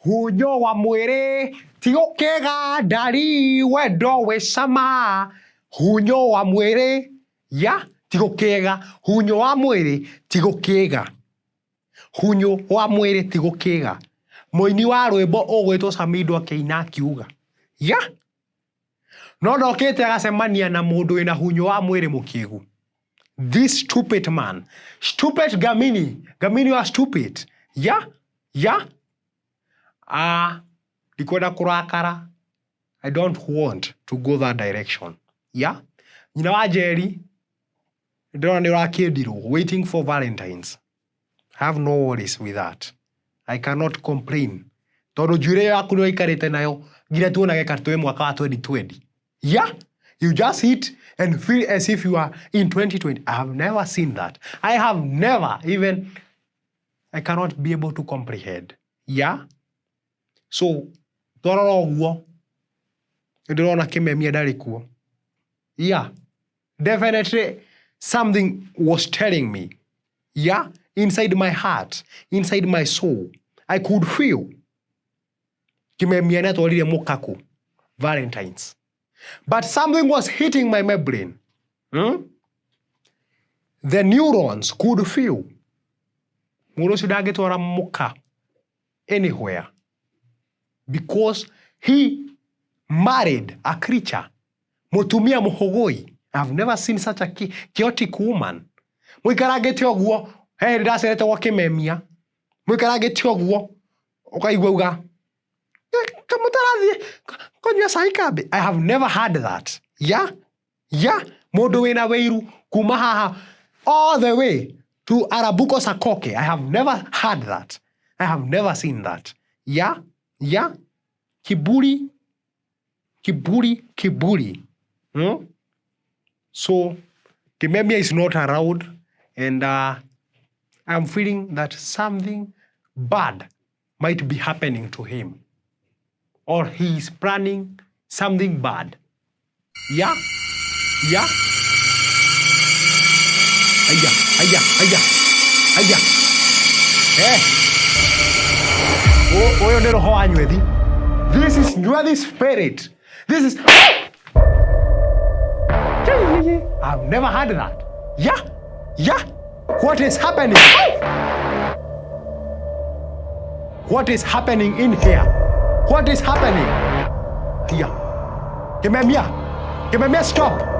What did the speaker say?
Hunyo wa mwĩrĩ ti gũkĩga ndari wendo wĩ cama. Hunyo wa mwĩrĩ ya ti gũkĩga. Hunyo wa mwĩrĩ ti gũkĩga. Hunyo wa mwĩrĩ ti gũkĩga. Mũini wa rwĩmbo ũgwĩtwo Samido akĩina akiuga ya no ndokĩte agacemania na mũndũ wĩna hunyo wa mwĩrĩ mũkĩgu. This stupid man, stupid Gamini, Gamini you are stupid. Ya ya ah, ndikwenda kũrakara. I don't want to go that direction. Yeah. Nyina wa Njeri, ndĩrona nĩ ũrakĩndirwo waiting for Valentines. I have no worries with that. I cannot complain. Tondũ njuĩrĩ ĩyo yaku nĩ waikarĩte nayo nginya tuonage ka twĩ mwaka wa 2020. Yeah. You just sit and feel as if you are in 2020. I have never seen that. I have never even, I cannot be able to comprehend. Yeah. So, twarora ũguo, nĩ ndĩrona kĩmemia ndarĩ kuo. Yeah. Definitely something was telling me. Yeah. Inside my heart, inside my soul, I could feel kĩmemia nĩ atwarire mũkaku Valentines. But something was hitting my membrane. The neurons could feel. Mũndũ ũcio ndangĩtwara mũka anywhere because he married a creature. Mũtumia mũhũgũi. I've never seen such a chaotic woman. Mũikarangĩte ũguo, he hĩndĩ ndacerete gwa kĩmemia. Mũikarangĩte ũguo, ũkaigua uga, kamũtarathiĩ kũnyua cai kambĩ. I have never had that. Yeah? Yeah? Mũndũ wĩna wĩiru kuma haha all the way to Arabuko Sakoke. I have never had that. I have never seen that. Yeah? Yeah? Kiburi, kiburi, kiburi. So, Kimemia is not around, and I'm feeling that something bad might be happening to him, or he is planning something bad. Yeah? Yeah? Aya, aya, aya, aya. Eh. Ũyũ nĩ roho wa Nywethi. This is Nywethi spirit. This is I've never heard that. Yeah? Yeah? What is happening? What is happening in here? What is happening? Here. Kimemia. Kimemia, stop.